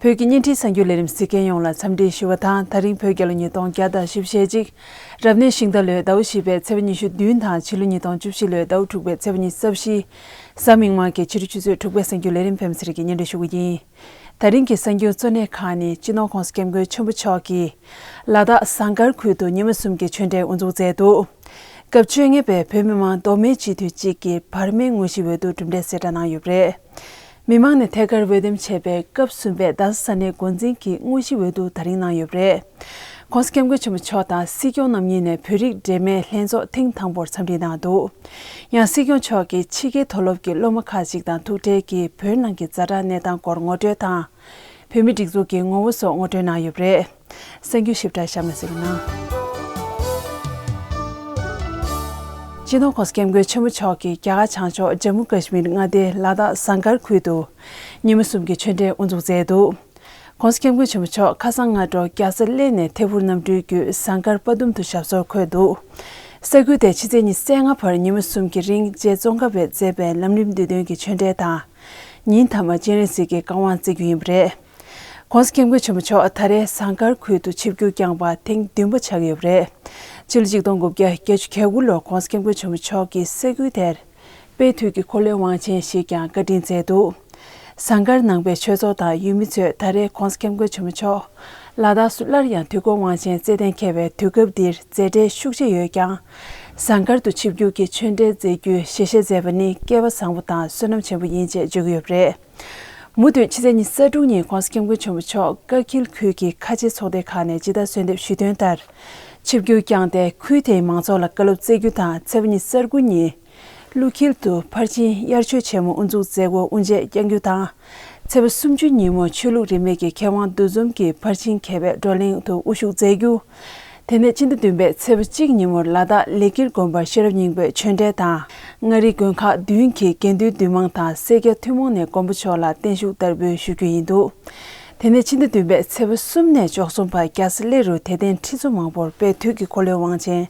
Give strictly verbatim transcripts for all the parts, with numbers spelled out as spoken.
བོད་ཀྱི་བརྙན་འཕྲིན་གསར་འགྱུར་ལས་རིམ་གཟིགས་མཁན་ཡོངས་ལ་འཚམས་འདྲི་ཞུ་བ་དང་། ད་རིང་བོད་རྒྱལ་ལོ་ཉིས་སྟོང་བརྒྱ་དང་བཞི་བཅུ་ཞེ་གཅིག་རབ་གནས་ཤིང་རྟ་ལོའི་ཟླ་བ་བཞི་པའི་ཚེས་པ་ཉི་ཤུ་བདུན་དང་། ཕྱི་ལོ་ཉིས་སྟོང་བཅུ་བཞི་ལོའི་ཟླ་བ་དྲུག་པའི་ཚེས་པ་ཉི་ཤུ་རྩ་བཞི། གཟའ་མིག་དམར་གྱི་ཕྱི་དྲོ་ཆུ་ཚོད་དྲུག་པའི་གསར་འགྱུར་ལས་རིམ་ཕེམ་སེར་གྱིས་སྙན་སྒྲོན་ཞུ་གི་ཡིན། ད་རིང་གི་གསར་འགྱུར་གཙོ་གནད་ཁག་ནི། སྤྱི་ནོར་༸གོང་ས་༸སྐྱབས་མགོན་ཆེན་པོ་མཆོག་གིས་ལ་དྭགས་ཟངས་དཀར་ཁུལ་དུ་ཉི་མ་གསུམ་གྱི་ཆོས་འབྲེལ་དབུ་འཛུགས་མཛད་འདུག་སྐབས་བཅོ་ལྔ་པའི་བོད་མི་མང་མདོ་སྨད་སྤྱི་འཐུས་གཅིག་གིས་བར་མའི་དངོས་གཞིའི་འོས་བསྡུ་གྲུབ་འབྲས་གསལ་བསྒྲགས་གནང་ཡོད་པ་རེད། མི་མང་ནས་ཐད་ཀར་འོས་འདེམས་བྱས་པའི་སྐབས་གསུམ་པའི་རྡ་ས་ས་གནས་འགོ་འཛིན་གྱི་དངོས་གཞིའི་འོས་བསྡུ་ད་རིང་གནང་ཡོད་པ་རེད། ༸གོང་ས་༸སྐྱབས་མགོན་ཆེན་པོ་མཆོག་དང་སྲིད་སྐྱོང་རྣམ་གཉིས་ནས་བོད་རིགས་འབྲེལ་མོལ་ལྷན་ཚོགས་ཐེངས་དང་པོར་འཚམས་འདྲི་གནང་འདུག་ཡང་སྲིད་སྐྱོང་མཆོག་གིས་ཕྱི་རྒྱལ་མཐོ་སློབ་ཀྱི་སློབ་མ་ཁག་ཅིག་དང་ཐུག་འཕྲད་ཀྱིས་བོད་ནང་གི་ཛ་དྲག་གནས་སྟངས་སྐོར་ངོ་སྤྲོད་དང་། བོད་མིའི་སྒྲིག་འཛུགས་ཀྱི་ངོ་བོ་སོགས་ངོ་སྤྲོད་གནང་ཡོད་པ་རེད། གསར་འགྱུར་ཞིབ་ཕྲ་གཤམ་ལ་གཟིགས་རོགས་གནང་། སྤྱི་ནོར་༸གོང་ས་༸སྐྱབས་མགོན་ཆེན་པོ་མཆོག་གིས་རྒྱ་གར་བྱང་ཕྱོགས་ཇམ་མུ་ཀ་ཤི་མིར་མངའ་སྡེའི་ལ་དྭགས་ཟངས་དཀར་ཁུལ་དུ་ཉི་མ་གསུམ་གྱི་ཆོས་འབྲེལ་དབུ་འཛུགས་མཛད་འདུག ༸གོང་ས་༸སྐྱབས་མགོན་ཆེན་པོ་མཆོག་ཁ་སང་སྔ་དྲོ་རྒྱལ་ས་གླེ་ནས་ཐད་འཕུར་གནམ་གྲུའི་བརྒྱུད་ཟངས་དཀར་དཔའ་གདུམ་དུ་ཞབས་སོར་འཁོད་འདུག་ས་ཁུལ་དེར་ཕྱི་ཚེས་ཉི་ཤུ་རྩ་ལྔ་བར་ཉི་མ་གསུམ་གྱི་རིང་རྗེ་ཙོང་ཁ་པས་མཛད་པའི་ལམ་རིམ་བསྡུས་དོན་གྱི་ཆོས་འབྲེལ་དང་། ཉིན་མཐའ་མ་སྤྱན་རས་གཟིགས་ཀྱི་བཀའ་དབང་བསྩལ་རྒྱུ་ཡིན་པ་རེད། ༸གོང་ས་༸སྐྱབས་མགོན་ཆེན་པོ་མཆོག་ད་རེས་ཟངས་དཀར་ཁུལ་དུ་ཆིབས་བསྒྱུར་བསྐྱངས་པ་ཐེངས་བདུན་པ་ཆགས་ཀྱི་ཡོད་པ་རེད། ཕྱི་ལོ་ཆིག་སྟོང་དགུ་བརྒྱ་བརྒྱད་ཅུ་གྱ་དགུ་ལོར་༸གོང་ས་༸སྐྱབས་མགོན་ཆེན་པོ་མཆོག་གིས་ས་ཁུལ་དེར་དཔལ་དུས་ཀྱི་འཁོར་ལོའི་དབང་ཆེན་ཞེས་ཀྱང་བཀའ་དྲིན་སྩལ་འདུག་ཟངས་དཀར་ནང་པའི་ཆོས་ཚོགས་དང་ཡུལ་མི་ཚོས་ད་རེས་༸གོང་ས་༸སྐྱབས་མགོན་ཆེན་པོ་མཆོག་ལ་དྭགས་སུ་སླར་ཡང་དུས་འཁོར་དབང་ཆེན་རྩེ་གདན་འཁེལ་བའི་དུས་སྐབས་འདིར་མཛད་བྲེལ་ཤུགས་ཆེ་ཡོད་ཀྱང་། ཟངས་དཀར་དུ་ཆིབས་བསྒྱུར་གྱི་ཆོས་འབྲེལ་མཛད་རྒྱུའི་ཞལ་བཞེས་མཛད་པ་ནི་སྐལ་བ་བཟང་པོ་དང་བསོད་ནམས་ཆེན་པོ་ཡིན་ཅེས་བརྗོད་ཀྱི་ཡོད་པ་རེད། མུ་མཐུད་ཕྱི་ཚེས་ཉི་ཤུ་རྩ་དྲུག་ཉིན་༸གོང་ས་༸སྐྱབས་མགོན་ཆེན་པོ་མཆོག་ཀ་ཁིལ་ཁུལ་གྱི་ཁ་ཆེ་ཚོགས་སྡེ་ཁག་ནས་ཇི་ལྟར་གསོལ་འདེབས་ཞུས་དོན་ལྟར། ཆིབས་བསྒྱུར་བསྐྱངས་ཏེ་ཁུལ་དེའི་མང་ཚོགས་ལ་བཀའ་སློབ་སྩལ་རྒྱུ་དང་། ཚེས་པ་ཉི་ཤུ་རྩ་དགུ་ཉིན་ཀླུ་འཁྱིལ་དུ་ཕར་ཕྱིན་དབྱར་ཆོས་ཆེན་མོ་དབུ་འཛུགས་མཛད་སྒོ་དབུ་འབྱེད་བསྐྱང་རྒྱུ་དང་། ཚེས་པ་སུམ་ཅུ་ཉིན་མོ་ཆོས་ལུགས་རིས་མེད་ཀྱི་མཁས་དབང་འདུ་འཛོམས་ཀྱིས་ཕར་ཕྱིན་མཁས་པའི་བགྲོ་གླེང་དུ་དབུ་བཞུགས་མཛད་རྒྱུ། དེ་ནས་ཕྱི་ཟླ་བདུན་པའི་ཚེས་པ་གཅིག་ཉིན་མོར་ལ་དྭགས་ལེགས་དཀར་དགོན་པར་ཤེས་རབ་སྙིང་པོའི་ཆོས་འབྲེལ་དང་། མངའ་རིས་དགོན་ཁག་བདུན་གྱི་དགེ་འདུན་འདུས་མང་དང་སེར་སྐྱ་ཐུན་མོང་ནས་མགོན་པོ་མཆོག་ལ་བརྟན་བཞུགས་བསྟར་འབུལ་ཞུ་རྒྱུ་ཡིན་འདུག་དེ་ནས་ཕྱི་ཟླ་བདུན་པའི་ཚེས་པ་གསུམ་ནས་བཅུ་གསུམ་བར་རྒྱལ་ས་གླེ་རུ་དད་ལྡན་ཁྲི་ཚོ་མང་པོར་དཔལ་དུས་ཀྱི་འཁོར་ལོའི་དབང་ཆེན་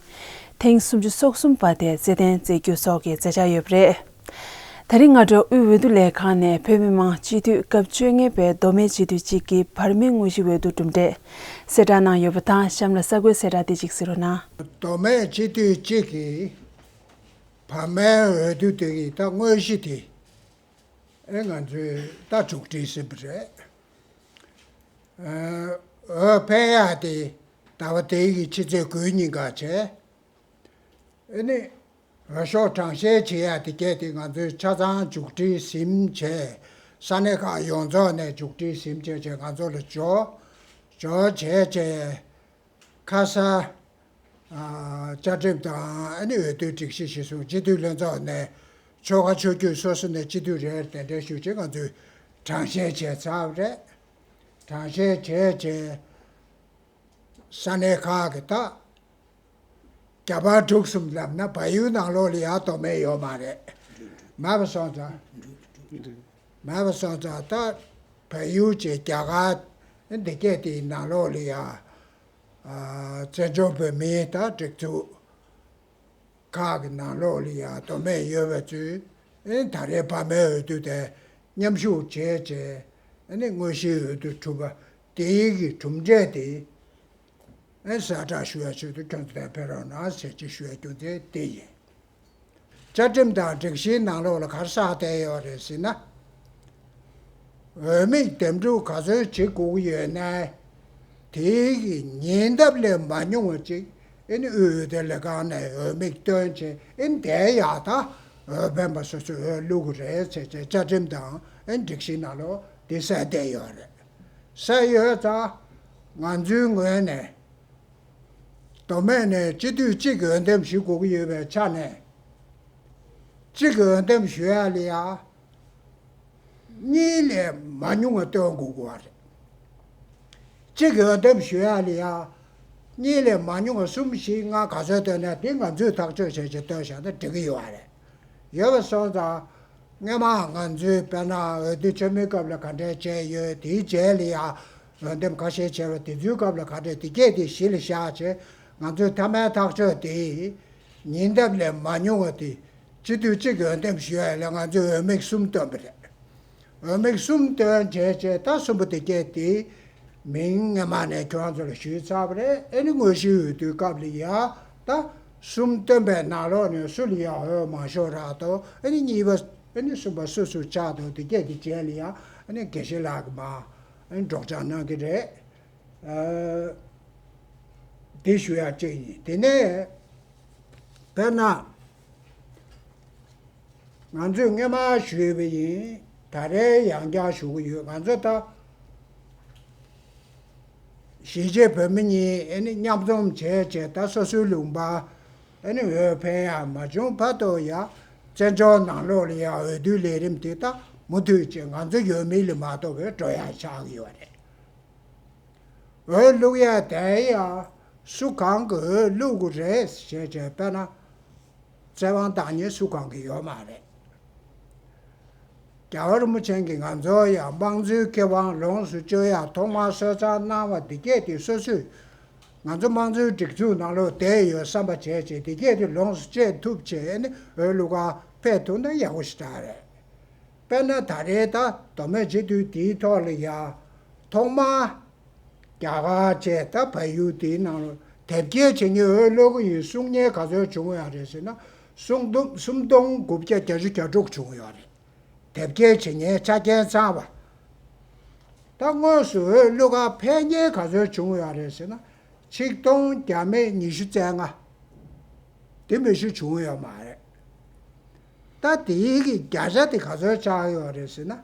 ཐེངས་སུམ་ཅུ་སོ་གསུམ་པ་དེ་རྩེད་འགྲན་རྩེ་རྒྱུ་སོགས་ཀྱི་མཛད་འཆར་ཡོད་པ་རེད། ད་རིང་སྔ་དྲོ་དབུས་འོས་བསྡུ་ལས་ཁང་ནས་བོད་མི་མང་སྤྱི་འཐུས་སྐབས་བཅོ་ལྔ་པའི་མདོ་སྨད་སྤྱི་འཐུས་གཅིག་གི་བར་མའི་དངོས་གཞིའི་འོས་བསྡུ་གྲུབ་འབྲས་གསལ་བསྒྲགས་གནང་ཡོད་པ་དང་། གཤམ་ལ་གསར་འགོད་གསལ་བསྒྲགས་དེ་གཅིག་གཟིགས་རོགས་གནང་། མདོ་སྨད་སྤྱི་འཐུས་གཅིག་གི་བར་མའི་འོས་བསྡུ་དེ་གི་ད་དངོས་གཞི་དེ་ཨེ་ང་ཚོས་ད་མཇུག་སྒྲིལ་ཟིན་པ་རེད། ཨ། འོས་འཕེན་ཡག་དེ་ཟླ་བ་འདིའི་གི་ཕྱི་ཚེས་དགུའི་ཉིན་ཀ་བྱས། ཨེ་ནི་འོས་ཤོག་གྲངས་བཤེར་བྱེད་ཡག་དེ་གས་དེ་ང་ཚོས་ཆ་ཚང་མཇུག་སྒྲིལ་ཟིན་བྱས། ས་གནས་ཁག་ཡོངས་རྫོགས་ནས་མཇུག་སྒྲིལ་ཟིན་བྱས་བྱས་ང་ཚོ་ལ་འབྱོར། འབྱོར་བྱས་བྱས། ཁ་ས། ཨ། བཅའ་ཁྲིམས་དང་ཨ་ནི་འོས་བསྡུའི་སྒྲིག་གཞི་གཞིར་བཟུང་སྤྱི་འཐུས་ལྷན་ཚོགས་ནས་ཆོལ་ཁ་ཆོས་བརྒྱུད་སོ་སོ་ནས་སྤྱི་འཐུས་རེ་རེ་གདན་འདྲེན་ཞུས་བྱས་ང་ཚོས་གྲངས་བཤེར་བྱས་ཚར་བ་རེད། གྲངས་བཤེར་བྱས་བྱས། ས་གནས་ཁག་གི་ད་རྒྱ་བལ་འབྲུག་གསུམ་ལབ་ན་བལ་ཡུལ་ནང་ལོགས་ལ་ཡང་མདོ་སྨད་ཡོད་མ་རེད། མེད་པ་སོང་ཙང་། མེད་པ་སོང་ཙང་ད་བལ་ཡུལ་གྱི་རྒྱ་གར་འདི་སྐད་དེའི་ནང་ལོགས་ལ་ཡང་། ཨ། བཙན་བྱོལ་བོད་མིའི་ད་སྒྲིག་འཛུགས་ཁག་གི་ནང་ལོགས་ལ་ཡང་མདོ་སྨད་ཡོད་པ་ཚོས་ཨེ་ད་རེས་བར་མའི་འོས་བསྡུ་དེ་མཉམ་ཞུགས་བྱས་བྱས་ཨེ་ནི་དངོས་གཞིའི་འོས་བསྡུ་གྲུབ་པ་དེའི་གི་གྲུབ་འབྲས་དེ་ཨེ་གསལ་བསྒྲགས་ཞུ་ཡ་ཆེད་དུ་ཁྱོད་ཚོ་དེ་ཕེབས་རོགས་གནང་ཟེར་ཅིག་ཞུ་ཡ་རྒྱུ་མཚན་དེ་ཡིན། བཅའ་ཁྲིམས་དང་སྒྲིག་གཞིའི་ནང་ལོགས་ལ་ག་རེ་གསལ་བསྡད་ཡོད་རེད་ཟེར་ན། འོས་མིས་འདེམས་སྒྲུག་ག་ཚོད་བྱེད་དགོས་ཀྱི་ཡོད་ན། དེའི་གི་ཉེ་འདབས་ལས་མ་ཉུང་བ་ཅིག་ཨེ་ནི་དབུས་འོས་བསྡུ་ལས་ཁང་ནས་འོས་མིར་བཏོན་བྱས་ཨེ་ནི་དེའི་ཡག་ད་འོས་འཕེན་པ་སོ་སོས་འོས་བླུག་གི་རེད་ཟེར་བྱས་བཅའ་ཁྲིམས་དང་ཨེ་ནི་སྒྲིག་གཞིའི་ནང་ལོགས་དེ་གསལ་བསྡད་ཡོད་རེད། གསལ་ཡོད་ཙང་ང་ཚོའི་ངོས་ནས། མདོ་སྨད་ནས་སྤྱི་འཐུས་གཅིག་འོས་འདེམས་ཞུ་དགོས་ཀྱི་ཡོད་པའི་ཆ་ནས། གཅིག་འོས་འདེམས་ཞུ་ཡ་ལ་ཡ། གཉིས་ལས་མ་ཉུང་བ་བཏོན་དགོས་ཀྱི་རེད། གཅིག་འོས་འདེམས་ཞུ་ཡ་ལ་ཡ། གཉིས་ལས་མ་ཉུང་བ་གསུམ་བཞི་ལྔ་ག་ཚོད་བཏོན་ན་དེ་ང་ཚོས་ཐག་གཅོད་བྱས་བྱས་བཏོན་བཞག་ན་འགྲིག་གི་ཡོད་རེད། ཡོད་པ་སོང་ཙང་། སྔོན་མ་ང་ཚོས་དཔེར་ན་འོས་བསྡུ་ཆེན་མོའི་སྐབས་ལ་ག་འདྲས་བྱས་ཡོད། དེའི་རྗེས་ལ་ཡང་འོས་འདེམས་ཁ་ཤས་བྱས་པ་དེ་ཚོའི་སྐབས་ལ་ག་འདྲས་དེ་གས་དེ་གཞི་ལ་བཞག་བྱས་ང་ཚོས་མཐའ་མའི་ཐག་གཅོད་དེ་ཉེ་འདབས་ལས་མ་ཉུང་བ་དེ་སྤྱི་འཐུས་གཅིག་འོས་འདེམས་ཞུ་ཡ་ལ་ང་ཚོས་འོས་མི་གསུམ་བཏོན་པ་རེད། འོས་མི་གསུམ་བཏོན་བྱས་བྱས་ད་གསུམ་པོ་དེ་སྐད་དེ། མིང་སྔ་མ་ནས་ཁྱོད་རང་ཚོ་ལ་ཞུས་ཚར་བ་རེད། ཨ་ནི་དངོས་གཞིའི་འོས་བསྡུའི་སྐབས་ལ་ཡ་ད་གསུམ་བཏོན་པའི་ནང་ལོགས་ནས་སུ་ལ་ཡ་འོས་མང་ཤོས་རག་འདུག་ཨ་ནི་གཉིས་པ་ཨ་ནི་གསུམ་པ་སུ་སུ་ཆགས་འདུག་དེ་སྐད་དེ་རྗེས་ལ་ཡ་ཨ་ནི་དགེ་བཤེས་ལགས་ཀྱིས་མར་ཨ་ནི་སྒྲོག་སྦྱང་གནང་གི་རེད། ཨ་དེ་ཞུ་ཡ་གཅིག་ཡིན། དེ་ནས་དཔེར་ན། ང་ཚོས་སྔོན་མ་ཞུས་པ་ཡིན། ད་རེས་ཡང་བསྐྱར་ཞུ་གི་ཡོད། ང་ཚོ་ད་གཞིས་བྱེས་བོད་མི་གཉིས་ཨ་ནི་མཉམ་འཛོམས་བྱས་བྱས་ད་སོ་སོའི་ལུང་པ་ཨ་ནི་འོས་འཕེན་ཡག་མ་བྱུང་བར་དུ་ཡ་བཙན་བྱོལ་ནང་ལོགས་ལ་ཡ་འོས་བསྡུའི་ལས་རིམ་དེ་ད་མུ་མཐུད་བྱས་ང་ཚོ་ཡོད་མེད་ལ་མ་ལྟོས་པའི་འགྲོ་ཡག་ཆགས་ཀྱི་ཡོད་རེད། འོས་བླུག་ཡ་དེ་ཡ་སུ་གང་གིས་འོས་བླུག་གི་རེད་ཞེས་བྱས་དཔེར་ན། བཙན་དབང་བཏང་མཁན་སུ་གང་གི་ཡོད་མ་རེད། རྒྱལ་བ་རིན་པོ་ཆེ་གིས་ང་ཚོ་ཡང་དམངས་གཙོའི་ཁེ་དབང་ལོངས་སུ་སྤྱོད་ཡག་ཐོག་མར་གསོལ་རས་གནང་བ་འདི་གས་དེ་སོ་སོས་ང་ཚོ་དམངས་གཙོའི་སྒྲིག་འཛུགས་ནང་ལོགས་བསྡད་ཡོད་བསམ་པ་བྱས་བྱས་འདི་གས་དེ་ལོངས་སུ་སྤྱད་ཐུབ་བྱས་ནས་འོས་བླུག་ག་ཕེབས་ཐུབ་ན་ཡག་པོ་ཞེ་དྲག་རེད། དཔེར་ན་ད་རེས་ད་མདོ་སྨད་སྤྱི་འཐུས་དེའི་ཐོག་ལ་ཡ་ཐོག་མར་རྒྱ་གར་བཅས་ད་བལ་ཡུལ་དེའི་ནང་ལ་དེབ་སྐྱེལ་བྱེད་མཁན་འོས་བླུག་གི་ཡིན་གསུང་མཁན་ག་ཚོད་བྱུང་ཡོད་རེད་ཟེར་ན། སུམ་སྟོང་སུམ་སྟོང་དགུ་བརྒྱ་བརྒྱད་ཅུ་གྱ་དྲུག་བྱུང་ཡོད་རེད། དེབ་སྐྱེལ་བྱེད་མཁན་ཆ་རྐྱེན་ཚང་བ། ད་དངོས་སུ་འོས་བླུག་ག་ཕེབས་མཁན་ག་ཚོད་བྱུང་ཡོད་རེད་ཟེར་ན། ཆིག་སྟོང་བརྒྱ་མེད་ཉི་ཤུ་རྩ་ལྔ། དེ་མི་ཤུ་བྱུང་ཡོད་མ་རེད། ད་དེའི་གི་བརྒྱ་ཆ་དེ་ག་ཚོད་ཆགས་ཡོད་རེད་ཟེར་ན།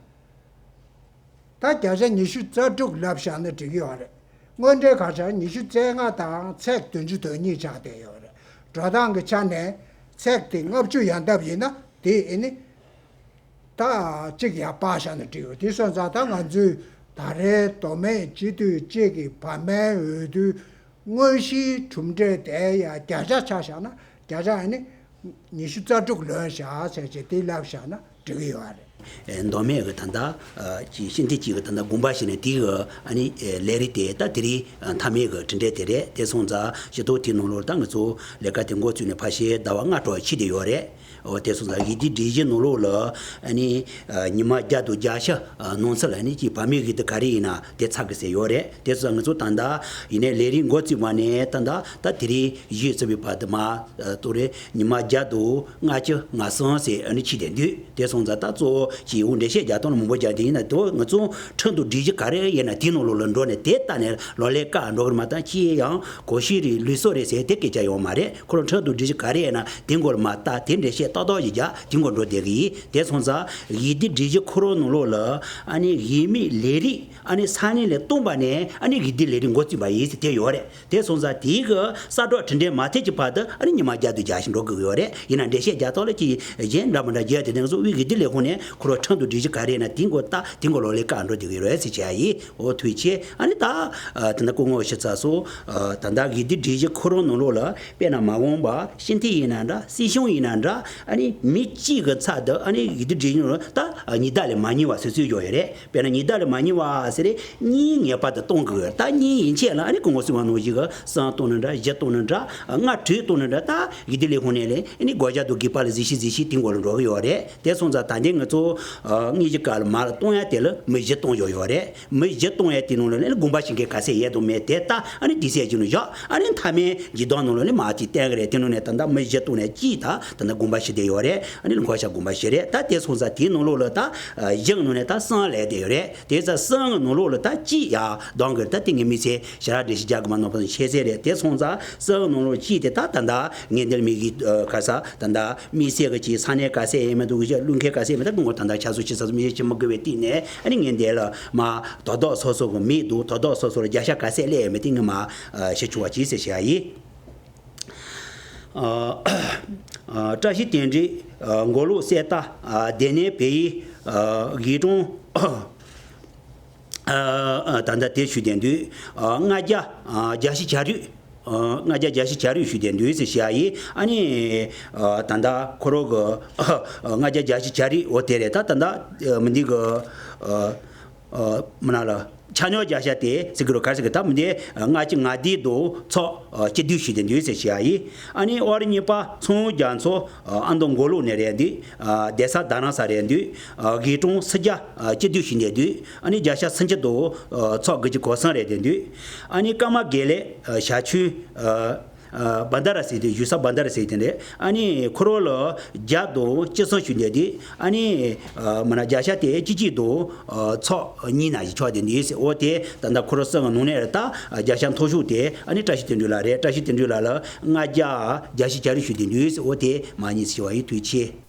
ད་བརྒྱ་ཆ་ཉི་ཤུ་རྩ་དྲུག་ལབ་བཞག་ན་འགྲིག་གི་ཡོད་རེད། དངོས་འབྲེལ་ག་ཆ་ཉི་ཤུ་རྩ་ལྔ་དང་ཚེག་བདུན་ཅུ་དོན་གཉིས་ཆགས་བསྡད་ཡོད་རེད། འགྲོ་སྟངས་ཀྱི་ཆ་ནས་ཚེག་དེ་ལྔ་བཅུ་ཡན་འདབ་ཡིན་ན་དེ་ཨེ་ནི། ད་གཅིག་ཡར་སྤར་བཞག་ན་འགྲིག་གི་ཡོད། དེ་སོང་ཙང་ད་ང་ཚོས་ད་རེས་མདོ་སྨད་སྤྱི་འཐུས་གཅིག་གི་བར་མའི་འོས་བསྡུའི་དངོས་གཞིའི་གྲུབ་འབྲས་དེ་ཡང་བརྒྱ་ཆ་ཆ་བཞག་ན་བརྒྱ་ཆ་ཨ་ནི་ཉི་ཤུ་རྩ་དྲུག་ལོན་བཞག་ཟེར་བྱས་དེ་ལབ་བཞག་ན་འགྲིག་གི་ཡོད་རེད། ཨེ་མདོ་སྨད་ཀྱི་ད་ལྟ་ཨ་ཀྱི་ཤིན་ཏི་ཀྱི་གི་ད་ལྟ་དགོངས་པ་བཞེས་ནས་དེ་གི་ཨ་ནི་ཨེ་ལས་རིགས་དེ་ད་དེ་རིང་ཨ་མཐའ་མའི་གི་གྲུབ་འབྲས་དེ་རེད། དེ་སོང་ཙང་ཕྱི་ཐོག་དེའི་ནང་ལོགས་ད་ང་ཚོ་ལས་ཀ་དེ་འགོ་བཙུགས་ནས་ཕལ་ཆེར་ཟླ་བ་ལྔ་འགྲོ་ཕྱིན་བསྡད་ཡོད་རེད། འོ་དེ་སོང་ཙང་ཡིག་སྒྲིག་སྒྲིག་གཞི་ནང་ལོགས་ལ་ཨ་ནི་ཨ་ཉི་མ་བརྒྱ་དང་བརྒྱད་ཅུ་ཨ་ནང་ཚུད་ལ་ཨ་ནི་ཀྱི་བར་མའི་གི་དེ་ག་རེ་ཡིན་ན་དེ་ཚར་གི་ཟེར་ཡོད་རེད། དེ་སོང་ཙང་ང་ཚོ་ད་ལྟ་ཡིན་ནའི་ལས་རིམ་འགོ་བཙུགས་པ་ནས་ད་ལྟ་ད་དེ་རིང་གཞི་བཙུགས་པའི་བར་དུ་མ་ཨ་ཏོ་རེ་ཉི་མ་བརྒྱ་དང་ལྔ་བཅུ་ང་གསུམ་ཟེར་ཨ་ནི་ཕྱིན་བསྡད་འདུག་དེ་སོང་ཙང་ད་གཙོ་བོ་ཀྱི་འོ་འགྲེལ་བཤད་རྒྱག་སྟངས་ལ་མང་པོ་རྒྱག་དེ་ཡིན་ན་དེ་ང་ཚོ་ཁྲིམས་དང་སྒྲིག་གཞི་ག་རེ་ཡིན་ན་དེའི་ནང་ལོགས་ལ་འགྲོ་ནས་དེ་ལྟ་ནས་ལོ་ལེགས་བཀའ་འགྲོ་གི་མ་གཏོགས་ཅི་ཡང་གོ་ཤེས་རེད་ལུགས་སྲོལ་རེད་ཟེར་དེ་སྐད་ཆ་ཡོད་མ་རེད། ཁོ་རང་ཁྲིམས་དང་སྒྲིག་གཞི་ག་རེ་ཡིན་ན་དེ་མགོ་ལ་མ་བཏགས་དེ་འགྲེལ་བཤད་ཏག་ཏག་ཞིག་རྒྱག་དེ་མགོ་འགྲོ་བསྡད་གི་ཡིན། དེ་སོང་ཙང་ཡིག་སྒྲིག་སྒྲིག་གཞི་ཁོ་རང་ནང་ལོགས་ལ་ཨ་ནི་ཡིན་མིན་ལས་རིགས་ཨ་ནི་ས་གནས་ལ་བཏོན་པ་ནས་ཨ་ནི་ཡིག་སྒྲིག་ལས་རིགས་འགོ་བཙུགས་པ་ཡིན་ཟེར་དེ་ཡོད་རེད། དེ་སོང་ཙང་དེའི་གི་གསལ་བསྒྲགས་གྲུབ་འབྲས་མ་ཐེབས་ཀྱི་བར་དུ་ཨ་ནི་ཉི་མ་བརྒྱ་དང་བརྒྱ་ཞིག་འགྲོ་དགོས་ཀྱི་ཡོད་རེད། ཡིན་ན་འགྲེལ་བཤད་རྒྱག་ཐོག་ལ་ཅི་གཞན་འདྲ་མི་འདྲ་རྒྱག་དེ་ནས་གཙོ་བོའི་གི་དེ་ལས་ཁོ་ནས་ཁོ་རང་ཁྲིམས་དང་སྒྲིག་གཞི་ག་རེ་ཡིན་ན་དེ་མགོ་ལྟ་དེ་མགོ་ལོག་ལས་བཀའ་འགྲོ་དེ་གི་ཡོད་རེད་ཟེར་བྱས་ཡིན། འོ་ཐུགས་རྗེ་ཆེ། ཨ་ནི་ད་དེ་ན་སྐུ་ངོ་ཞུ་ཚ་སོ་ད་ལྟ་གི་དེ་སྒྲིག་གཞི་ཁོ་རང་ནང་ལོགས་ལ་དཔེར་ན་མ་འོངས་པ་ཤིན་ཐི་ཡིན་ན་འདྲ་སྲིད་གཞུང་ཡིན་ན་འདྲ་ཨ་ནི་མི་གཅིག་གི་ཚབ་ཏུ་ཨ་ནི་གི་དེ་སྒྲིག་གཞི་ནང་ལ་ད་ཉི་ཟླ་ལས་མ་ཉེ་བ་ཟེར་ཚུལ་ཡོད་ཡོད་རེད། དཔེར་ན་ཉི་ཟླ་ལས་མ་ཉེ་བ་ཟེར་རེད། གཉིས་ངེས་པར་དུ་གཏོང་དགོས། ད་གཉིས་ཡན་ཆད་ལ་ཨ་ནི་སྐུ་ངོ་གསུངས་པ་ནང་བཞིན་གྱི་གསུམ་གཏོང་ན་འདྲ་བཞི་གཏོང་ན་འདྲ་ལྔ་དྲུག་གཏོང་ན་འདྲ་ད་ཡིག་སྒྲིག་ལས་ཁུངས་ནས་ལས་ཨ་ནི་སྒོ་རྒྱག་དང་སྒེའུ་ཁུང་ལ་གཟིགས་ཤིག་གཟིགས་ཤིག་དེ་མགོ་ལ་འགྲོ་གི་ཡོད་རེད། དེ་སོང་ཙང་ད་ལྟའི་ང་ཚོ་ཨ་དངོས་གཞི་སྐབས་ལ་མར་ལ་གཏོང་ཡ་དེ་ལ་མི་བཞི་གཏོང་ཡོད་ཡོད་རེད། མི་བཞི་གཏོང་ཡ་དེ་ནང་ལ་ཨ་ནི་དགོངས་པ་བཞེས་མཁན་ག་ཚད་ཡོད་དང་མེད་དེ་ད་ཨ་ནི་དེ་ཚད་ཅིག་ནང་བཞག་ཨ་ནི་མཐའ་མའི་འཇིགས་སྣང་ནང་ལ་ཨ་ནི་མར་ཅིག་བསྟན་གི་རེད། དེ་ནང་ནས་ད་ལྟ་མི་བཞི་གཏོང་ནས་གཅིག་ད་ད་ལྟ་དགོངས་པ་བཞེས་བསྡད་ཡོད་རེད། ཨ་ནི་ལ་འགོ་ཤ་དགོངས་པ་བཞེས་རེད། ད་དེ་སོང་ཙང་དེའི་ནང་ལོགས་ལ་ད་བཞི་གི་ནང་ནས་ད་གསུམ་ལས་བསྡད་ཡོད་རེད། དེ་ཙང་གསུམ་གི་ནང་ལོགས་ལ་ད་གཅིག་ཡར་ལྡང་གི་རེད། ད་དེ་ངས་དམིགས་བསལ་ཞེ་དྲག་འགྲེལ་བཤད་རྒྱག་གི་མ་ནོར་བ་དང་ཤེས་གསལ་རེད། དེ་སོང་ཙང་གསུམ་གི་ནང་ལོགས་གཅིག་དེ་ད་ད་ལྟ་ངས་འདིར་མི་གི་ཨ་ག་ས་ད་ལྟ་དམིགས་བསལ་གི་ཅིག་ས་གནས་ག་ས་ཡོད་མེད་དུ་གི་ཅིག་བླུག་མཁན་ག་ས་ཡོད་མེད། ད་ངོ་ད་ལྟ་ཆ་ཚང་ཆ་ཚང་མི་ཤེས་མི་དགོས་པའི་སྟེང་ནས་ཨ་ནི་ངས་འདིར་ལ་མ་དོ་དོ་སོ་སོ་གི་མི་འདུག་དོ་དོ་སོ་སོ་ལ་བརྒྱ་ཆ་ག་ས་སླེབས་ཡོད་མེད་དེ་ངས་མ་ཨ་ཤེས་ཆུང་བ་ཅིག་ཟེར་བཤད་ཡིན། ཨ་ཨ་བཀྲ་ཤིས་དོན་འགྲིག་ཨ་མགོ་ལོག་གསེར་རྟ་ཨ་སྡེ་ནས་བལ་ཡུལ་ཨ་དགེ་གྲོང་ཨ་ཨ་ད་ལྟ་དེ་ཞུས་བསྡད་འདུག་ཨ་ལྔ་བརྒྱ་ཨ་བརྒྱད་ཅུ་གྱ་དྲུག་ཨ་ལྔ་བརྒྱ་བརྒྱད་ཅུ་གྱ་དྲུག་ཞུས་བསྡད་འདུག་ཟེར་བཤད་ཡིན། ཨ་ནི་ཨ་ད་ལྟ་ཁོ་རང་གི་ཨ་ལྔ་བརྒྱ་བརྒྱད་ཅུ་གྱ་དྲུག་འོ་དེ་རེད། ད་ད་ལྟ་ཨ་མི་འདི་གི་ཨ་ཨ་མི་ན་ལ། ཆ་སྙོམས་རྒྱལ་ས་དེ་ཟེར་གི་རོ། ག་རེ་ཟེར་གི་ད་མི་འདི་ལྔ་བཅུ་ང་བདུན་དུ་ཚོགས་སྤྱི་འཐུས་ཞུས་ཏེ་འདུག་ཟེར་བཤད་ཡ་ཡིན། ཨ་ནི་ཨོ་རི་གཉིས་པ་ཚོང་རྒྱ་མཚོ་ཨ་མདོ་མགོ་ལོག་ནས་རེད་འདུག་ཨ་སྡེ་ས་རྡ་རམ་ས་རེད་འདུག་ཨ་དགེ་གྲོང་སུམ་བརྒྱ་ཨ་སྤྱི་འཐུས་ཞུས་ཏེ་འདུག་ཨ་ནི་རྒྱལ་ས་སུམ་ཅུ་དུ་ཨ་ཚོགས་དགུ་བཅུ་གོ་གསུམ་རེད་དེ་འདུག་ཨ་ནི་ཀརྨ་དགེ་ལེགས་ཨ་བྱ་ཆུ་ཨ་ཨ་བྷན་དྷ་ར་ཟེར་དེ་བཞུགས་ས་བྷན་དྷ་ར་ཟེར་དེ་རེད། ཨ་ནི་ཁོ་རང་ལ་བརྒྱ་དང་བཅུ་གསུམ་ཞུ་འདོད་དེ། ཨ་ནི་ཨ་མ་ན་རྒྱལ་ས་དེ་སྤྱི་སྤྱི་དང་ཨ་ཚོགས་གཉིས་ན་ཞིག་ཆགས་དེ་འདུག་ཟེར། འོ་དེ་ད་ལྟ་ཁོ་རང་གསུམ་གི་ནང་ནས་རེད། ད་རྒྱལ་ས་མཐོ་ཤོས་དེ་ཨ་ནི་བཀྲ་ཤིས་དོན་གྲུབ་ལགས་རེད། བཀྲ་ཤིས་དོན་གྲུབ་ལགས་ལ་ལྔ་བརྒྱ་བརྒྱད་ཅུ་གྱ་དྲུག་ཞུ་དེ་འདུག་ཟེར། འོ་དེ་མ་ཉིད་ཞུ་བ་ཡིན། ཐུགས་རྗེ་ཆེ།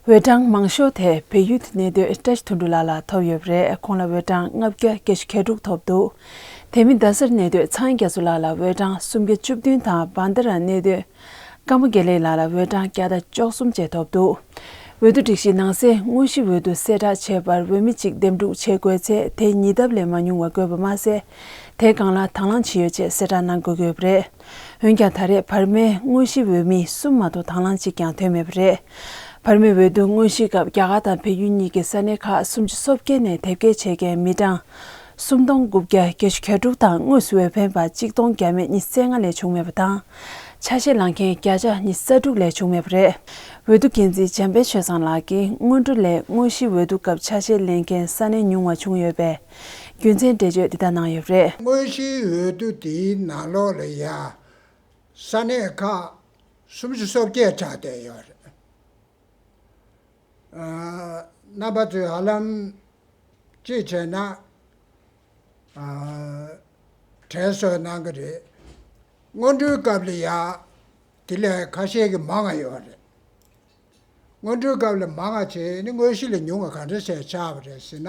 འོས་གྲངས་མང་ཤོས་དེ་བལ་ཡུལ་དུ་གནས་སྡོད་བཀྲ་ཤིས་དོན་གྲུབ་ལགས་ལ་ཐོབ་ཡོད་པ་རེད། ཁོང་ལ་འོས་གྲངས་ལྔ་བརྒྱ་བརྒྱད་ཅུ་གྱ་དྲུག་ཐོབ་འདུག་དེ་མིན་རྡ་སར་གནས་སྡོད་ཚངས་དབྱངས་རྒྱ་མཚོ་ལགས་ལ་འོས་གྲངས་སུམ་བརྒྱ་བཅུ་བདུན་དང་། བྷན་དྷ་ར་གནས་སྡོད་ཀརྨ་དགེ་ལེགས་ལགས་ལ་འོས་གྲངས་བརྒྱ་དང་བཅུ་གསུམ་བཅས་ཐོབ་འདུག་འོས་བསྡུ་སྒྲིག་གཞིའི་ནང་གསེས་དངོས་གཞི་འོས་བསྡུ་གསལ་བསྒྲགས་བྱས་པར་འོས་མི་གཅིག་འདེམས་སྒྲུག་བྱེད་དགོས་ཚེ། དེ་ཉིས་ལྡབ་ལས་མ་ཉུང་བ་དགོས་པ་མ་ཟད། དེའི་སྒང་ལ་དང་བླངས་བྱེད་ཡོད་ཅེས་གསལ་བསྒྲགས་གནང་དགོས་ཀྱི་ཡོད་པ་རེད། འོན་ཀྱང་ད་རེས་བར་མའི་དངོས་གཞི་འོས་མི་གསུམ་མ་གཏོགས་དང་བླངས་གཅིག་ཀྱང་ཐོན་མེད་པ་རེད། བར་མའི་འོས་བསྡུ་དངོས་གཞིའི་སྐབས་རྒྱ་གར་དང་བལ་ཡུལ་གཉིས་ཀྱི་ས་གནས་ཁག་སུམ་ཅུ་སོ་བརྒྱད་ནས་དེབ་སྐྱེལ་བྱེད་མཁན་མི་གྲངས་སུམ་སྟོང་དགུ་བརྒྱ་བརྒྱད་ཅུ་གྱ་དྲུག་དང་། དངོས་སུ་འོས་འཕེན་པ་གཅིག་སྟོང་བརྒྱ་མེད་ཉི་ཤུ་རྩ་ལྔ་ལས་བྱུང་མེད་པ་དང་། ཆ་ཤས་ལེན་མཁན་བརྒྱ་ཆ་ཉི་ཤུ་རྩ་དྲུག་ལས་བྱུང་མེད་པ་རེད། འོས་བསྡུ་འགན་འཛིན་འཇམ་དཔལ་ཆོས་བཟང་ལགས་ཀྱིས་སྔོན་འགྲོ་ལས་དངོས་གཞི་འོས་བསྡུ་སྐབས་ཆ་ཤས་ལེན་མཁན་ས་གནས་ཉུང་བ་བྱུང་ཡོད་པའི་རྒྱུ་མཚན་འགྲེལ་བརྗོད་འདི་ལྟར་གནང་ཡོད་པ་རེད། དངོས་གཞིའི་འོས་བསྡུ་དེའི་ནང་ལོགས་ལ་ཡ་ས་གནས་ཁག་སུམ་ཅུ་སོ་བརྒྱད་ཆགས་བསྡད་ཡོད་རེད། ཨ་རྣམ་པ་ཚོས་ཧ་ལམ་གཅིག་བྱས་ན་ཨ་དྲན་གསོ་གནང་གི་རེད། སྔོན་འགྲོའི་སྐབས་ལ་ཡ་དེ་ལས་ཁ་ཤས་ཀྱི་མང་བ་ཡོད་རེད། སྔོན་འགྲོའི་སྐབས་ལ་མང་བ་བྱས་ནི་དངོས་གཞི་ལ་ཉུང་བ་ག་འདྲ་བྱས་ཆགས་པ་རེད་ཟེར་ན།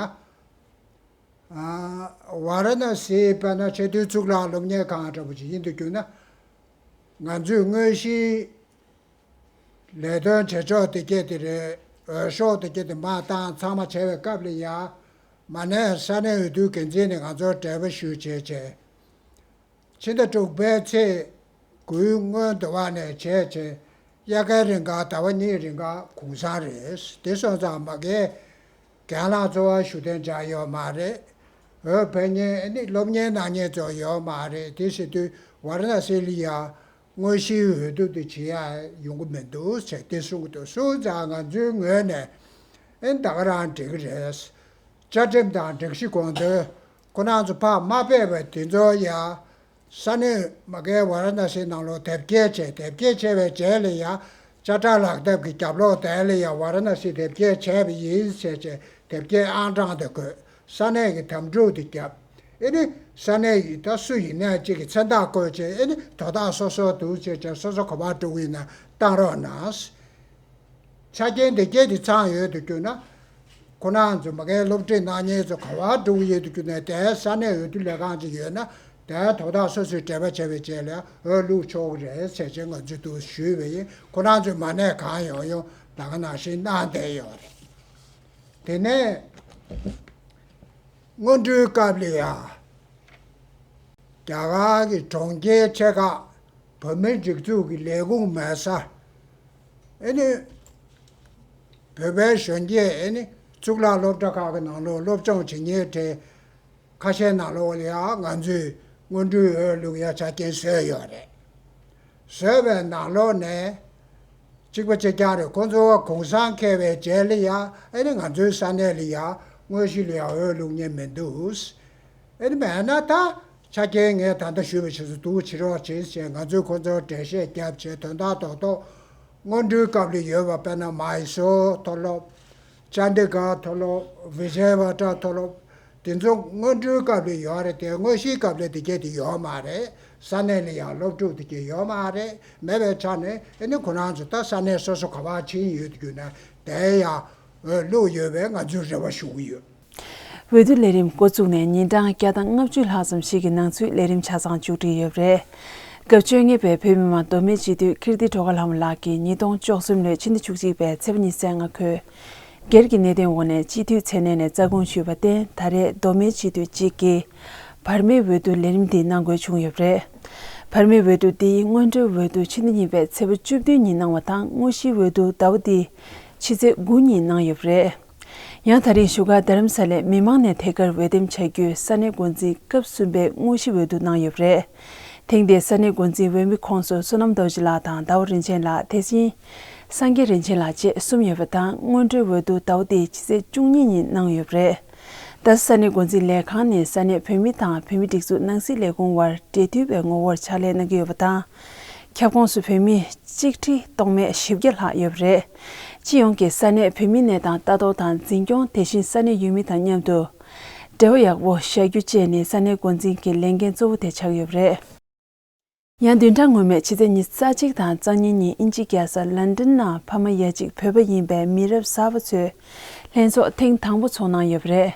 ཝཱ་ར་ཎ་སི་དཔེར་ན་ཆེས་མཐོའི་གཙུག་ལག་སློབ་གཉེར་ཁང་འདྲ་པོ་ཅིག་ཡིན་དུ་གྱུར་ན། ང་ཚོས་དངོས་གཞིའི་ལས་དོན་བྱེད་ཕྱོགས་དེ་གས་དེ་རེད། འོས་ཤོག་དེ་གས་དེ་མར་བཏང་ཚང་མ་བྱས་པའི་སྐབས་ལ་ཡ། མ་ནས་ས་གནས་འོས་བསྡུའི་འགན་འཛིན་ནས་ང་ཚོར་འབྲེལ་བ་ཞུ་བྱས་བྱས། ཕྱི་ཟླ་དྲུག་པའི་ཚེས་དགུའི་སྔོན་དུ་བ་ནས་བྱས་བྱས། དབྱར་ཁའི་རིང་ག་ཟླ་བ་གཉིས་རིང་ག་གུང་སེང་རེད། དེ་སོང་ཙང་མ་གིའི་རྒན་ལགས་ཚོ་བ་བཞུགས་གདན་འཇགས་ཡོད་མ་རེད། འོས་འཕེན་མཁན་ནི་སློབ་གཉེར་གནང་མཁན་ཚོ་ཡོད་མ་རེད། དེ་ཟེར་དུས་ཝཱ་ར་ཎ་སི་ལ་ཡ་དངོས་གཞིའི་འོས་བསྡུ་དེ་བྱེད་ཡ་ཡོང་གི་མི་འདུག་ཟེར་དེ་གསུང་གི་འདུག་སོང་ཙང་ང་ཚོའི་ངོས་ནས་ཨེ་ད་ག་རང་འགྲིག་གི་རེད། བཅའ་ཁྲིམས་དང་སྒྲིག་གཞི་དགོངས་དོན་ཁོ་རང་ཚོ་ཕར་མ་སྤེལ་བའི་དེ་ཚོ་ཡ། ས་གནས་མ་གིའི་ཝཱ་ར་ཎ་སིའི་ནང་ལོགས་དེབ་སྐྱེལ་བྱས། དེབ་སྐྱེལ་བྱས་པའི་རྗེས་ལ་ཡ། དཔྱ་ཁྲལ་ལག་དེབ་ཀྱི་རྒྱབ་ལོགས་དེ་ལ་ཡ་ཝཱ་ར་ཎ་སི་དེབ་སྐྱེལ་བྱས་པ་ཡིན་ཟེར་བྱས་དེབ་སྐྱེལ་ཨང་གྲངས་དེ་བཀོད། ས་གནས་ཀྱི་དམ་ཕྲུག་དེ་བརྒྱབ། ཨེ་ནི་ས་གནས་ཡི་ད་སུ་ཡིན་ནའི་གཅིག་གི་མཚན་རྟགས་བཀོད་བྱས། ཨེ་ནི་དོ་བདག་སོ་སོ་འདུག་བྱས་བྱས་སོ་སོ་ག་པར་འགྲོ་གི་ཡིན་ན་བཏང་རོགས་གནང་། ཆ་རྐྱེན་དེ་གས་དེ་ཚང་ཡོད་དུ་གྱུར་ན། ཁོ་རང་ཚོ་མ་གིའི་སློབ་ཁྲིད་གནང་མཁན་ཚོ་ག་པར་འགྲོ་གི་ཡོད་དུ་གྱུར་ན། དེའི་ས་གནས་འོས་བསྡུ་ལས་ཁང་ཅིག་ཡོད་ན། དེའི་དོ་བདག་སོ་སོས་འབྲེལ་བ་བྱས་པའི་རྗེས་ལ་འོས་བླུག་ཆོག་གི་རེད་ཟེར་བྱས་ང་ཚོས་འདུག་ཞུས་པ་ཡིན། ཁོ་རང་ཚོས་མ་གནས་གང་ཡོང་ཡོང་ད་ག་ནང་བཞིན་གནང་བསྡད་ཡོད་རེད། དེ་ནས་སྔོན་འགྲོའི་སྐབས་ལ་ཡ། རྒྱ་གར་གྱི་གྲོང་ཁྱེར་ཆེ་ཁག་བོད་མིའི་སྒྲིག་འཛུགས་ཀྱི་ལས་ཁུངས་མེད་ས། ཨེ་ནི། བོད་པའི་གཞོན་སྐྱེས་ཨེ་ནི་གཙུག་ལག་སློབ་གྲྭ་ཁག་གི་ནང་ལོགས་སློབ་སྦྱོང་བྱེད་མཁན་གྲས་ཁ་ཤས་ནང་ལོགས་ལ་ཡང་ང་ཚོས་སྔོན་འགྲོའི་འོས་བླུག་ཡ་ཆ་རྐྱེན་བཟོས་ཡོད་རེད། བཟོས་པའི་ནང་ལོགས་ནས་གཅིག་པ་གཅིག་རྐྱང་རེད། ཁོང་ཚོ་གུང་སེང་འཁེལ་བའི་རྗེས་ལ་ཡ་ཨེ་ནི་ང་ཚོའི་ས་གནས་ལ་ཡ་དངོས་གཞི་ལ་ཡ་འོས་བླུག་མཁན་མི་འདུག་ཨེ་ནི་མེད་ན་ད་ཆ་རྐྱེན་ངས་ད་ལྟ་ཞུས་པ་ཞིག་ཏུ་བྱེད་རོགས་བྱེད་ཅེས་ང་ཚོས་ཁོ་ཚོར་འགྲེལ་བཤད་བརྒྱབ་བྱས། དོན་དག་རྡོག་རྡོག་སྔོན་འགྲོའི་སྐབས་ལ་ཡོད་པ་དཔེར་ན་མཱི་སོར་མཐོ་སློབ། ཅན་དི་གྷར་མཐོ་སློབ། བི་ཇེ་ཝ་ཊ་མཐོ་སློབ། དེ་ཚོ་སྔོན་འགྲོའི་སྐབས་ལ་ཡོད་རེད་དེ། དངོས་གཞིའི་སྐབས་ལ་དེ་གས་དེ་ཡོད་མ་རེད། ས་གནས་ལ་ཡང་སློབ་ཕྲུག་དེ་གས་ཡོད་མ་རེད། མེད་པའི་ཆ་ནས་ཨེ་ནི་ཁོ་རང་ཚོ་ད་ས་གནས་སོ་སོ་ག་པར་ཕྱིན་ཡོད་རྒྱུ་ན་དེ་ཡང་འོས་བླུག་ཡོད་པའི་ང་ཚོས་རེ་བ་ཞུ་གི་ཡོད། འོས་བསྡུ་ལས་རིམ་འགོ་བཙུགས་ནས་ཉིན་གྲངས་བརྒྱ་དང་ལྔ་བཅུ་ལྷག་ཙམ་ཞིག་གི་ནང་ཚུད་ལས་རིམ་ཆ་ཚང་མཇུག་སྒྲིལ་ཡོད་པ་རེད། སྐབས་བཅོ་ལྔ་པའི་བོད་མི་མང་མདོ་སྨད་སྤྱི་འཐུས་ཀིརྟི་སྒྲོལ་དཀར་ལྷ་མོ་ལགས་ཀྱིས་ཉིས་སྟོང་བཅུ་གསུམ་ལོའི་ཕྱི་ཟླ་བཅུ་གཅིག་པའི་ཚེས་པ་ཉི་ཤུ་རྩ་ལྔ་ཁོས་སྒེར་གྱི་གནད་དོན་འོག་ནས་སྤྱི་འཐུས་མཚན་གནས་ནས་རྩ་དགོངས་ཞུས་པར་བརྟེན། ད་རེས་མདོ་སྨད་སྤྱི་འཐུས་གཅིག་གིས་བར་མའི་འོས་བསྡུ་ལས་རིམ་འདི་གནང་དགོས་བྱུང་ཡོད་པ་རེད། བར་མའི་འོས་བསྡུ་འདིའི་སྔོན་འགྲོའི་འོས་བསྡུ་ཕྱི་ཟླ་གཉིས་པའི་ཚེས་པ་བཅུ་བདུན་ཉིན་གནང་བ་དང་། དངོས་གཞིའི་འོས་བསྡུ་ཟླ་བ་འདིའི་ཕྱི་ཚེས་དགུ་ཉིན་གནང་ཡོད་པ་རེད། ཡང་ད་རིང་བཞུགས་སྒར་རྡ་རམ་ས་ལའི་མི་མང་ནས་ཐད་ཀར་འོས་འདེམས་བྱ་རྒྱུའི་ས་གནས་འགོ་འཛིན་སྐབས་གསུམ་པའི་དངོས་གཞི་འོས་བསྡུ་གནང་ཡོད་པ་རེད། ཐེངས་འདིའི་ས་གནས་འགོ་འཛིན་འོས་མི་ཁོངས་སུ་བསོད་ནམས་རྡོ་རྗེ་ལགས་དང་ཟླ་བ་རིན་ཆེན་ལགས། དེ་བཞིན་སངས་རྒྱས་རིན་ཆེན་ལགས་བཅས་གསུམ་ཡོད་པ་དང་། སྔོན་འགྲོའི་འོས་བསྡུ་ཟླ་བ་འདིའི་ཕྱི་ཚེས་བཅུ་གཉིས་ཉིན་གནང་ཡོད་པ་རེད། ད་ས་གནས་འགོ་འཛིན་ལས་ཁང་ནས་ས་གནས་བོད་མི་དང་བོད་མི་སྒྲིག་འཛུགས་ནང་སྲིད་ལས་ཁུངས་དབར་འབྲེལ་མཐུད་པའི་ངོ་བོར་ཕྱག་ལས་གནང་གི་ཡོད་པ་དང་། ཁྱབ་ཁོངས་སུ་བོད་མི་གཅིག་ཁྲི་སྟོང་མེད་བཞི་བརྒྱ་ལྷག་ཡོད་པ་རེད། སྤྱི་ཡོངས་ཀྱི་ས་གནས་བོད་མིའི་གནས་སྟངས་ལྟ་རྟོག་དང་འཛིན་སྐྱོང་། དེ་བཞིན་ས་གནས་ཡུལ་མི་དང་མཉམ་དུ་འབྲེལ་བ་ཡག་པོ་བཞག་རྒྱུ་བཅས་ནི་ས་གནས་འགོ་འཛིན་གྱི་ལས་འགན་གཙོ་བོ་དེ་ཆགས་ཡོད་པ་རེད། ཡང་བདུན་ཕྲག་སྔོན་མའི་ཕྱི་ཚེས་ཉི་ཤུ་རྩ་གཅིག་དང་རྩ་གཉིས་ཉིན་དབྱིན་ཇི་རྒྱལ་ས་ལན་ཌན་ནང་ཕ་མ་ཡ་གཅིག་བོད་པ་ཡིན་པའི་མི་རབས་གསར་པ་ཚོས་ལྷན་ཚོགས་ཐེངས་དང་པོ་ཚོགས་གནང་ཡོད་པ་རེད།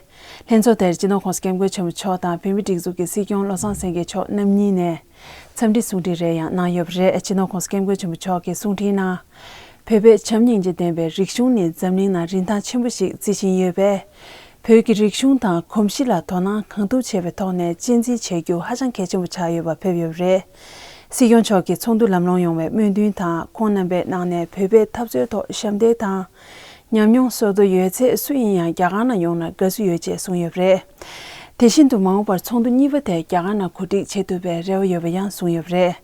ལྷན་ཚོགས་དེར་སྤྱི་ནོར་༸གོང་ས་༸སྐྱབས་མགོན་ཆེན་པོ་མཆོག་དང་བོད་མིའི་སྒྲིག་འཛུགས་ཀྱི་སྲིད་སྐྱོང་བློ་བཟང་སེང་གེ་མཆོག་རྣམ་གཉིས་ནས་འཚམས་འདྲི་གསུང་འཕྲིན་རེ་ཡང་གནང་ཡོད་པ་རེད། སྤྱི་ནོར་༸གོང་ས་༸སྐྱབས་མགོན་ཆེན་པོ་མཆོག་གིས་གསུང་འཕྲིན་ནང་། བོད་པའི་བྱམས་སྙིང་རྗེ་ལྡན་པའི་རིག་གཞུང་ནི་འཛམ་གླིང་ནང་རིན་ཐང་ཆེན་པོ་ཞིག་བརྩི་བཞིན་ཡོད་པས། བོད་ཀྱི་རིག་གཞུང་དང་གོམས་གཤིས་ལ་དོ་སྣང་གང་ཐུབ་བྱས་པའི་ཐོག་ནས་གཅེས་འཛིན་བྱེད་རྒྱུ་ཧ་ཅང་གལ་ཆེན་པོ་ཆགས་ཡོད་པ་ཕེབས་ཡོད་པ་རེད། སྲིད་སྐྱོང་མཆོག་གིས་ཚོགས་འདུ་ལམ་ལྷོང་ཡོང་བའི་སྨོན་འདུན་དང་། ཁོང་རྣམ་པའི་ནང་ནས་བོད་པའི་འཐབ་རྩོད་ཐོག་ཞབས་འདེགས་དང་། ཉམས་མྱོང་སོར་དོ་ཡོད་ཚད་སུ་ཡིན་ཡང་རྒྱ་གར་ནང་ཡོང་ན་དགའ་བསུ་ཡོད་ཅེས་གསུངས་ཡོད་པ་རེད། དེ་བཞིན་དུ་མ་འོངས་པར་ཚོགས་འདུ་གཉིས་པ་དེ་རྒྱ་གར་ནང་གོ་སྒྲིག་བྱེད་ཐུབ་པའི་རེ་བ་ཡོད་པ་ཡང་གསུངས་ཡོད་པ་རེད།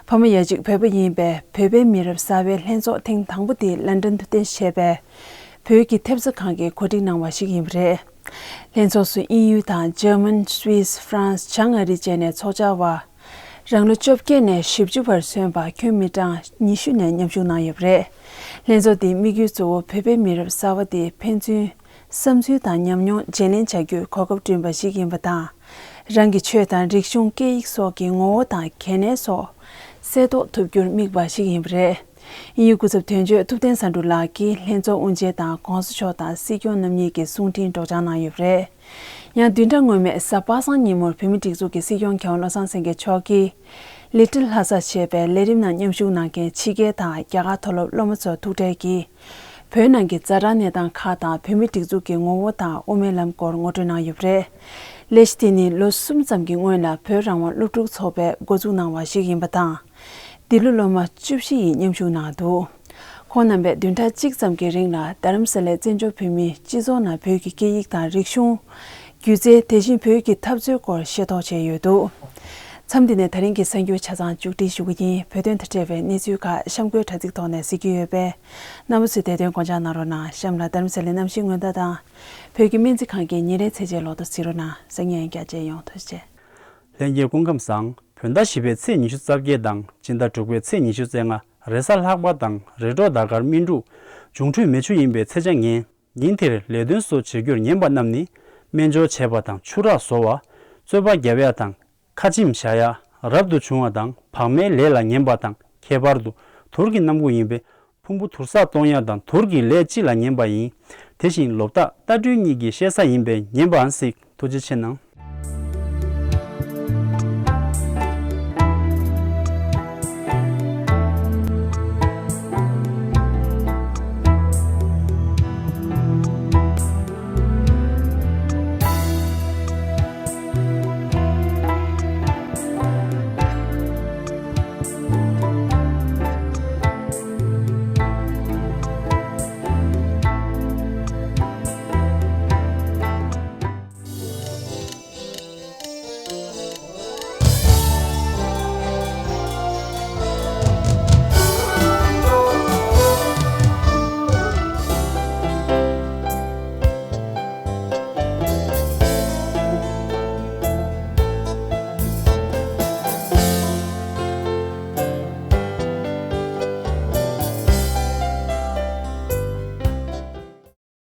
ཕ་མ་ཡ་གཅིག་བོད་པ་ཡིན་པའི་བོད་པའི་མི་རབས་གསར་པའི་ལྷན་ཚོགས་ཐེངས་དང་པོ་དེ་ལན་ཌན་དུ་རྟེན་གཞི་བྱས་པའི་བོད་ཀྱི་ཐེབས་རྩ་ཁང་གིས་གོ་སྒྲིག་གནང་བ་ཞིག་ཡིན་པ་རེད། ལྷན་ཚོགས་སུ་དབྱིན་ཡུལ་དང་འཇར་མན། སུད་སི། ཧྥ་རན་སི། བྱང་ཨ་རི་བཅས་ནས་ཚོགས་བཅར་བ་རང་ལོ་བཅོ་བརྒྱད་ནས་བཞི་བཅུ་བར་སོན་པ་ཁྱོན་མི་གྲངས་ཉི་ཤུ་ནས་མཉམ་ཞུགས་གནང་ཡོད་པ་རེད། ལྷན་ཚོགས་འདིའི་དམིགས་ཡུལ་གཙོ་བོ་བོད་པའི་མི་རབས་གསར་པ་དེ་ཕན་ཚུན་བསམ་ཚུལ་དང་ཉམས་མྱོང་བརྗེ་ལེན་བྱ་རྒྱུའི་གོ་སྐབས་བསྐྲུན་པ་ཞིག་ཡིན་པ་དང་། རང་གི་ཆོས་དང་རིག་གཞུང་། སྐད་ཡིག་སོགས་ཀྱི་ངོ་བོ་དང་གལ་གནད་སོགས་གསལ་རྟོགས་ཐུབ་རྒྱུར་དམིགས་པ་ཞིག་ཡིན་པ་རེད། དབྱིན་ཡུལ་སྐུ་ཚབ་དོན་གཅོད་ཐུབ་བསྟན་བསམ་འགྲུབ་ལགས་ཀྱིས་ལྷན་ཚོགས་དབུ་འབྱེད་དང་གོང་ས་མཆོག་དང་སྲིད་སྐྱོང་རྣམ་གཉིས་ཀྱི་གསུང་འཕྲིན་སྒྲོག་སྦྱང་གནང་ཡོད་པ་རེད། ཡང་བདུན་ཕྲག་སྔོན་མའི་གཟའ་པ་སངས་ཉིན་མོར་བོད་མིའི་སྒྲིག་འཛུགས་ཀྱི་སྲིད་སྐྱོང་མཁས་དབང་བློ་བཟང་སེང་གེ་མཆོག་གིས་ལི་ཊི་ལྷ་ས་ཞེས་པའི་ལས་རིམ་ནང་མཉམ་ཞུགས་གནང་མཁན་ཕྱི་རྒྱལ་དང་རྒྱ་གར་མཐོ་སློབ་སློབ་མ་ཚོ་ཐུག་འཕྲད་ཀྱིས། བོད་ནང་གི་ཛ་དྲག་གནས་སྟངས་ཁག་དང་བོད་མིའི་སྒྲིག་འཛུགས་ཀྱི་ངོ་བོ་དང་དབུ་མའི་ལམ་སྐོར་ངོ་སྤྲོད་གནང་ཡོད་པ་རེད། ལས་གཞི་དེ་ནི་ལོ་གསུམ་ཙམ་གྱི་སྔོན་ལ་བོད་རང་དབང་སློབ་ཕྲུག་ཚོགས་པས་འགོ་འཛུགས་གནང་བ་ཞིག་ཡིན་པ་དང་། འདི་ལོ་སློབ་མ་བཅུ་བཞི་ཡིས་མཉམ་ཞུགས་གནང་འདུག་ཁོང་རྣམ་པས་བདུན་ཕྲག་གཅིག་ཙམ་གྱི་རིང་ལ་རྡ་རམ་ས་ལའི་བཙན་བྱོལ་བོད་མིའི་སྤྱི་ཚོགས་ནང་བོད་ཀྱི་སྐད་ཡིག་དང་རིག་གཞུང་། སྒྱུ་རྩལ། དེ་བཞིན་བོད་ཀྱི་འཐབ་རྩོད་སྐོར་ཤེས་རྟོགས་བྱས་ཡོད་འདུག་མཚམས་འདི་ནས་ད་རིང་གི་གསར་འགྱུར་ཆ་ཚང་མཇུག་སྒྲིལ་ཞུ་གི་ཡིན། བོད་དོན་དང་འབྲེལ་བའི་གནས་ཚུལ་ཁག་གཤམ་འཁོད་དྲ་ཚིགས་ཐོག་ནས་གཟིགས་རྒྱུ་ཡོད་པས། རྣམ་པ་ཚོས་དེ་དོན་དགོངས་འཇགས་གནང་རོགས་གནང་། གཤམ་ལ་རྡ་རམ་ས་ལའི་གནམ་གཤིས་སྔོན་བརྡ་དང་། བོད་ཀྱི་སྨན་རྩིས་ཁང་གི་ཉིན་རེའི་ཚེས་ཆའི་ལོ་ཐོ་གཟིགས་རོགས་གནང་། སང་ཉིན་རྒྱ་ཆེ་ཡོང་ཐུགས་རྗེ་ཆེ། ལྷན་རྒྱས་སྐུ་ཁམས་བཟང་། བོད་ཟླ་བཞི་པའི་ཚེས་ཉི་ཤུ་རྩ་བརྒྱད་དང་སྤྱི་ཟླ་དྲུག་པའི་ཚེས་ཉི་ཤུ་རྩ་ལྔ། རེས་གཟའ་ལྷག་པ་དང་རེས་གྲོགས་ཟླ་སྐར་སྨིན་དྲུག་འབྱུང་འཕྲོད་མེ་ཆུ་ཡིན་པའི་ཚེས་ཆ་ངན། ཉིན་དེར་ལས་དོན་སོགས་བྱེད་རྒྱུར་ཉན་པ་རྣམས་ནི། སྨན་སྦྱོར་བྱེད་པ་དང་ཆུ་རགས་བཟོ་བ། རྩོད་པ་རྒྱབ་ཡ་དང་། ཁ་ཆེམས་བཞག་ཡ། རབ་ཏུ་བྱུང་བ་དང་བག་མའི་ལས་ལ་ཉན་པ་དང་། ཁྱད་པར་དུ་དུར་གྱི་གནམ་སྒོ་ཡིན་པས་ཕུང་པོ་དུར་སར་གཏོང་ཡ་དང་དུར་གྱི་ལས་སྤྱི་ལ་ཉན་པ་ཡིན། དེ་བཞིན་ལོ་རྟགས་རྟ་སྦྲུལ་གཉིས་ཀྱི་བཤད་ས་ཡིན་པས་ཉན་པའང་སྲིད། ཐུགས་རྗེ་ཆེ་གནང་།